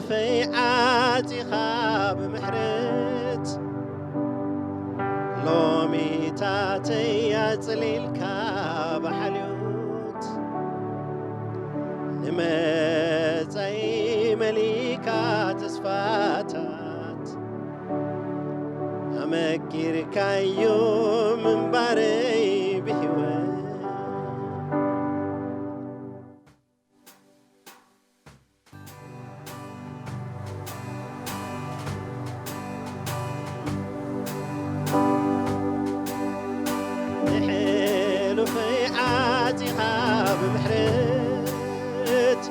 ፈይ ዓጺኻ ብምሕረት ሎሚታተይ ኣጽሊልካ ብሓልዮት ንመጻኢ መሊካ ተስፋታት ኣመኪርካዮ ምንባረይ ብህይወት። ንሕሉፈይ ዓጺኻ ብምሕረት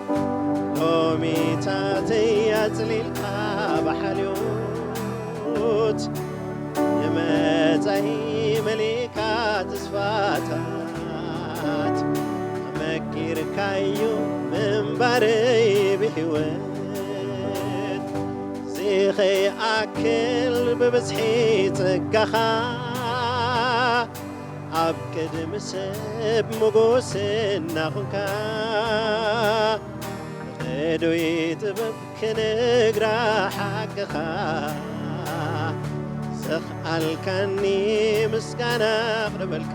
ሎሚታተይ ኣጽሊልካ ብሓልዮት ንመጻኢ መሊካ ተስፋታት ኣመኪርካዮ ምንባረይ ብህይወት ዝኸይኣክል ብብዝሒ ጸጋኻ ኣብ ቅድሚ ሰብ ሞጎስ እናኾንካ ብቕዱይ ጥበብ ክነግራ ሓቅኻ ዘኽኣልካኒ ምስጋና ኣቕርበልካ።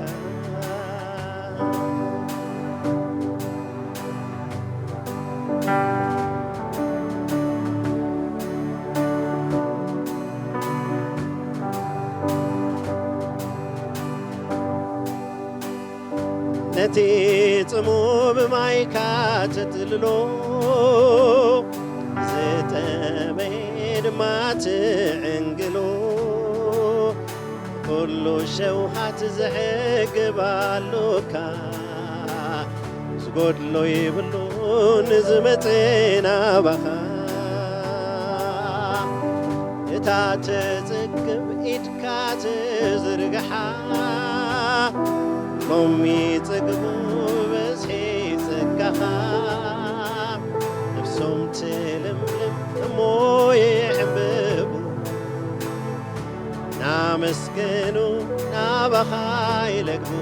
ነቲ ጽሙም ማይካ ተጥልሎ፣ ዝጠመየ ድማ ትዕንግሎ፣ ኩሉ ሸውሃት ዘዕግብ ኣሎካ። ዝጎድሎ የብሉን ዝመጽእ ናባኻ። እታ ትጽግብ ኢድካ ትዝርግሓ፣ ሎሚ ጽግቡ ብዝሒ ጸጋኻ። ነፍሶም ትልምልም እሞ ይዕምብቡ፣ ናመስግኑ ናባኻ ይለግቡ።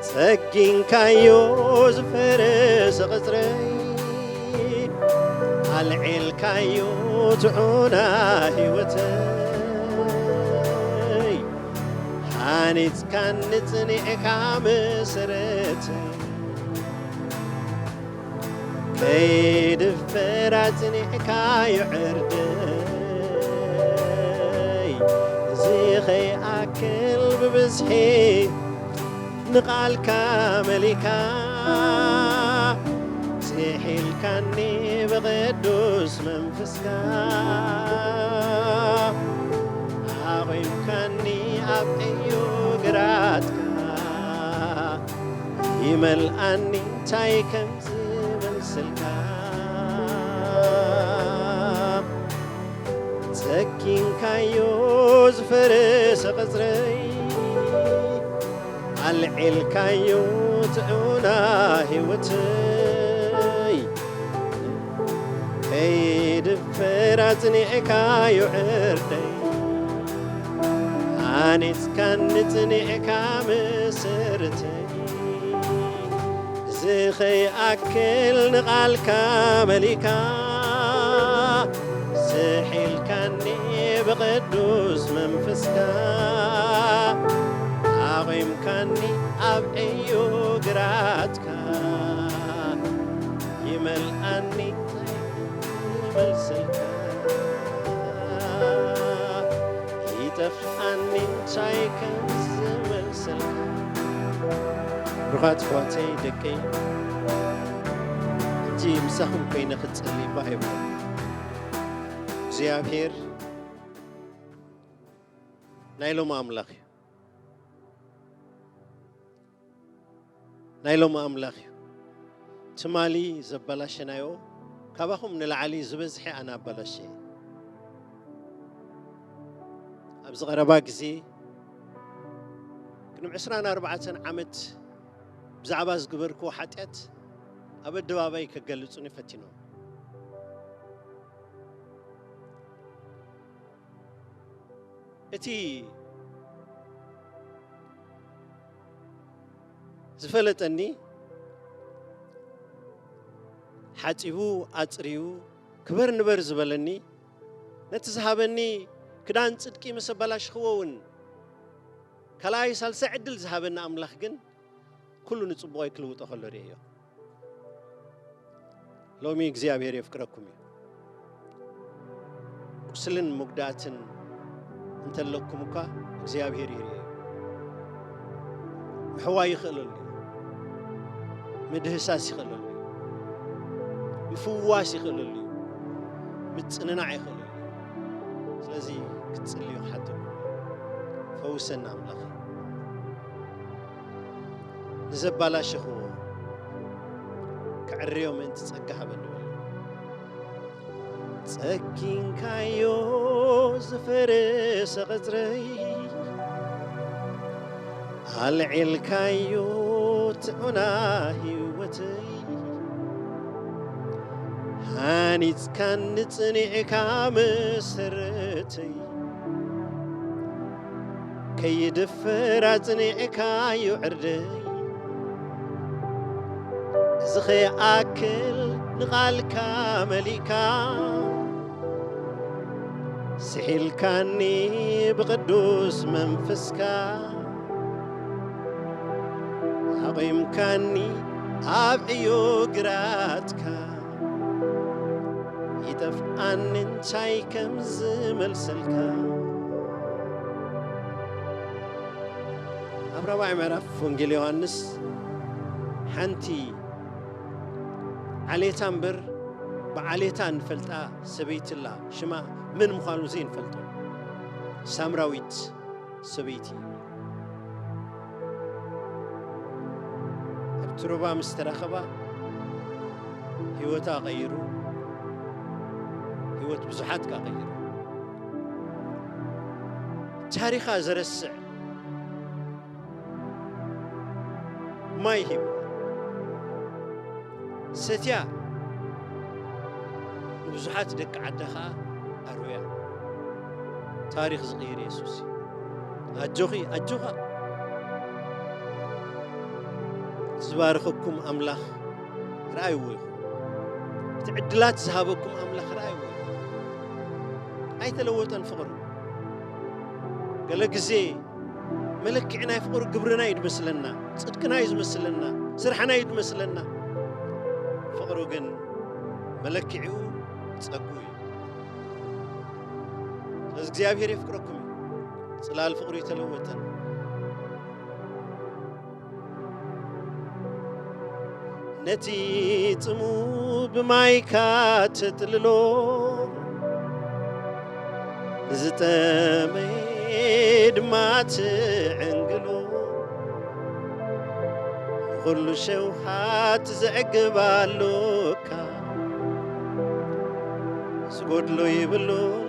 ጸጊንካዮ ዝፈረሰ ቅጽረይ፣ ኣልዒልካዮ ትዑና ህይወተይ። ሃኒጽካኒ ጽኒዕካ መሰረተይ፣ ከይድፈር ኣጽኒዕካዮ ዕርደይ። እዚ ከይኣክል ብብዝሒ ንቓልካ መሊካ፣ ስሒልካኒ ብቕዱስ መንፈስካ፣ ኣቑምካኒ ኣብ ዕዮ ግራትካ። ይመልኣኒ እንታይ ከም ዝመልሰልካ፣ ጸጊንካዮ ዝፈረሰ ቅጽረይ፣ ኣልዒልካዮ ጥዑና ህይወተይ። ከይድፈር ኣጽኒዕካዮ ዕርደይ፣ ኣኒጽካኒ ጽኒዕካ መሰረተይ። ዝኸይኣክል ንቓልካ መሊካ፣ ስሒልካኒ ብቕዱስ መንፈስካ፣ ኣቑምካኒ ኣብ ዕዮ ግራትካ። ይመልኣኒ እንታይ ክመልሰልካ፣ ይጠፍኣኒ እንታይ ከም ዝመልሰልካ። ብሩኻት ኣሕዋተይ ደቀይ፣ ሕጂ ምሳኹም ኮይነ ክጽሊ እባ እየ። እግዚኣብሔር ናይ ሎሚ ኣምላኽ እዩ። ናይ ሎሚ ኣምላኽ እዩ። ትማሊ ዘበላሸናዮ ካባኹም ንላዕሊ ዝበዝሐ ኣነ ኣበላሸየ። ኣብዚ ቀረባ ግዜ ቅድሚ ዕስራን ኣርባዕተን ዓመት ብዛዕባ ዝግበርክዎ ሓጢኣት ኣብ ኣደባባይ ከገልጹኒ ፈቲኖም። እቲ ዝፈለጠኒ፣ ሓጺቡ ኣጽርዩ፣ ክበር ንበር ዝበለኒ፣ ነቲ ዝሃበኒ ክዳን ጽድቂ ምስ ኣበላሽኽዎ እውን፣ ካልኣይ ሳልሳይ ዕድል ዝሃበኒ ኣምላኽ ግን፣ ኩሉ ንጽቡቐይ ክልውጦ ከሎ ርእየዮ። ሎሚ እግዚኣብሔር የፍቅረኩም እዩ። ቁስልን መጉዳእትን እንተለኩም እኳ እግዚኣብሔር ይርእዮ እዩ። ምሕዋይ ይኽእለሉ እዩ። ምድህሳስ ይኽእለሉ እዩ። ምፍዋስ ይኽእለሉ እዩ። ምጽንናዕ ይኽእለሉ እዩ። ስለዚ ክትጽልዩ ክሓተኩም፣ ፈውሰና ኣምላኽ። ንዘባላሸኽዎ ክዕርዮ ምእንቲ ጸጋ ሃበኒ በሎ። ጸኪንካዮ ዝፈረሰ ቐጽረይ፣ ኣልዒልካዮ ትዑና ህይወተይ፣ ሃኒጽካኒ ጽኒዕካ መሰረተይ፣ ከይድፈር ኣጽኒዕካዮ ዕርደይ። እዚ ኸይኣክል ንቓልካ መሊእካ፣ ስሒልካኒ ብቕዱስ መንፈስካ፣ ኣቑምካኒ ኣብ ዕዮ ግራትካ። ይጠፍኣኒ እንታይ ከም ዝመልሰልካ። ኣብ ራብዓይ ምዕራፍ ወንጌል ዮሃንስ ሓንቲ ዓሌታ እምበር ብዓሌታ እንፈልጣ ሰበይቲ ኣላ። ሽማ መን ምዃኑ ዘይንፈልጦ ሳምራዊት ሰበይቲ። ኣብቲ ሩባ ምስ ተራኸባ ህይወታ ቀይሩ፣ ህይወት ብዙሓት ከኣ ቀይሩ። ታሪኻ ዘረስዕ ማይ ሂቡ ሰትያ፣ ንብዙሓት ደቂ ዓዳ ኸኣ ኣርውያ። ታሪኽ ዝቕይር የሱስ እዩ። ኣጆኺ፣ ኣጆኻ። ዝባረኸኩም ኣምላኽ ረኣይዎ ኢኹም። እቲ ዕድላት ዝሃበኩም ኣምላኽ ረኣይዎ ኢኹም። ኣይተለወጠን ፍቕሩ። ገለ ግዜ መለክዒ ናይ ፍቕሩ ግብርና እዩ ዝመስለና፣ ጽድቅና እዩ ዝመስለና፣ ስራሕና እዩ ዝመስለና። ፍቕሩ ግን መለክዒኡ ጸግኡ እዩ። ስለዚ እግዚኣብሔር የፍቅረኩም እዩ። ጽላል ፍቕሩ ይተለወጠን። ነቲ ጽሙ ብማይካ ትጥልሎ፣ ንዝጠመየ ድማ ትዕንግሎ። ንኹሉ ሸውሃት ዘዕግብ ኣሎካ፣ ዝጎድሎ የብሉን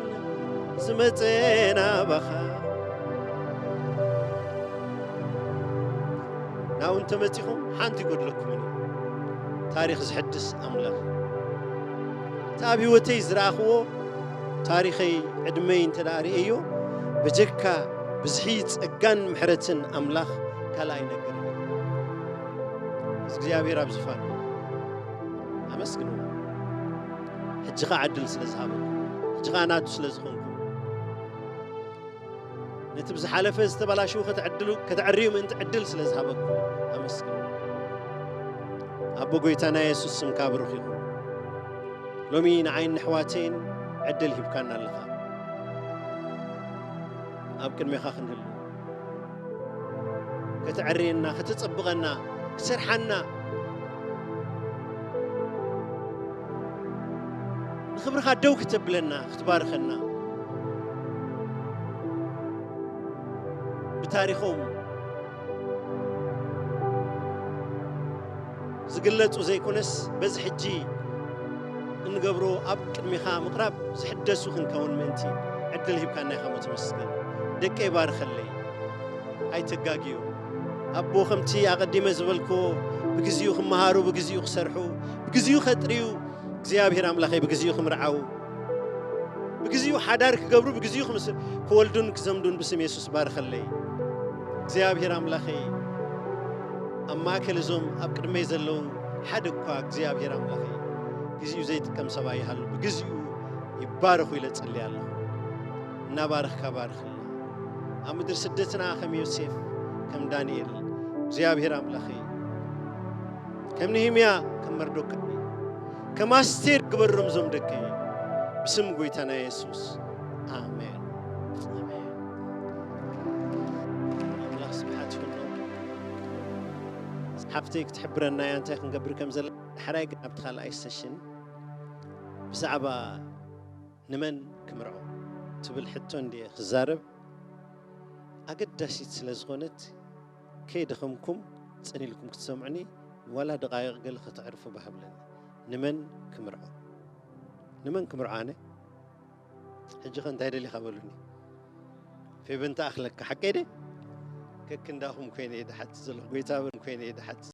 ዝመጸ ናባኻ። ናብኡ እንተመጺኹም ሓንቲ ይጎድለኩምን እዩ። ታሪኽ ዝሕድስ ኣምላኽ። እቲ ኣብ ህይወተይ ዝረኣኽዎ ታሪኸይ ዕድመይ እንተ ደኣ ርእየዮ፣ ብጀካ ብዝሒ ጸጋን ምሕረትን ኣምላኽ ካልእ ኣይነግርን እዩ። እግዚኣብሔር ኣብ ዝፋኑ ኣመስግንዎ። ሕጂ ኸኣ ዕድል ስለ ዝሃበኩም፣ ሕጂ ኸኣ ናቱ ስለ ዝኾንኩም፣ ነቲ ብዝሓለፈ ዝተበላሸዉ ከተዕድሉ፣ ከተዕርዩ ምእንቲ ዕድል ስለ ዝሃበኩም ኣመስግኑ። ኣቦ ጎይታና የሱስ ስምካ ብሩኽ ይኹን። ሎሚ ንዓይን ንኣሕዋተይን ዕድል ሂብካና ኣለኻ። ኣብ ቅድሜኻ ክንህሉ፣ ከተዕርየና፣ ከተጸብቐና፣ ክትሰርሓና፣ ንኽብርኻ ደው ክተብለና፣ ክትባርኸና፣ ብታሪኾም ዝግለጹ ዘይኮነስ፣ በዚ ሕጂ እንገብሮ ኣብ ቅድሚኻ ምቕራብ ዝሕደሱ ክንከውን ምእንቲ ዕድል ሂብካና ኢኻ፣ እሞ ተመስገን። ደቀይ ባርኸለይ፣ ኣይተጋግዩ። ኣቦ፣ ከምቲ ኣቐዲመ ዝበልክዎ፣ ብግዜኡ ክመሃሩ፣ ብግዜኡ ክሰርሑ፣ ብግዜኡ ከጥርዩ፣ እግዚኣብሔር ኣምላኸይ ብግዜኡ ክምርዓዉ፣ ብግዜኡ ሓዳር ክገብሩ፣ ብግዜኡ ክምስ-፣ ክወልዱን ክዘምዱን ብስም የሱስ ባርኸለይ። እግዚኣብሔር ኣምላኸይ፣ ኣብ ማእከል እዞም ኣብ ቅድመይ ዘለዉ ሓደ እኳ እግዚኣብሔር ኣምላኸይ፣ ግዜኡ ዘይጥቀም ሰብኣይ ይሃሉ፣ ብግዜኡ ይባረኹ ኢለ እጽሊ ኣለኹ። እናባረኽካ ባርኽልና። ኣብ ምድሪ ስደትና ከም ዮሴፍ፣ ከም ዳንኤል፣ እግዚኣብሔር ኣምላኸይ፣ ከም ነህምያ፣ ከም መርዶካይ፣ ከም ኣስቴር ግበሮም እዞም ደቀይ፣ ብስም ጎይታና የሱስ። ኣሜን። ኣሜን። ኣምላኽ ስብሓት ይኹኖ። ሓፍተይ ክትሕብረና እያ እንታይ ክንገብር ከም ዘለና። ዳሕራይ ግን ኣብቲ ካልኣይ ሰሽን ብዛዕባ ንመን ክምርዖ ትብል ሕቶ እንድየ ክዛረብ። ኣገዳሲት ስለ ዝኾነት፣ ከይደኸምኩም ጽን ኢልኩም ክትሰምዑኒ፣ ዋላ ደቓይቕ ገለ ከተዕርፉ ባህ ብለኒ። ንመን ክምርዖ? ንመን ክምርዖ ኣነ? ሕጂ ኸ እንታይ ደሊኻ በሉኒ። ፌበን ተኣኽለካ፣ ሓቀይ ደ? ከክንዳኹም ኮይነ እየ ድሓትት ዘለኹ፣ ጎይታ በል ኮይነ እየ ድሓትት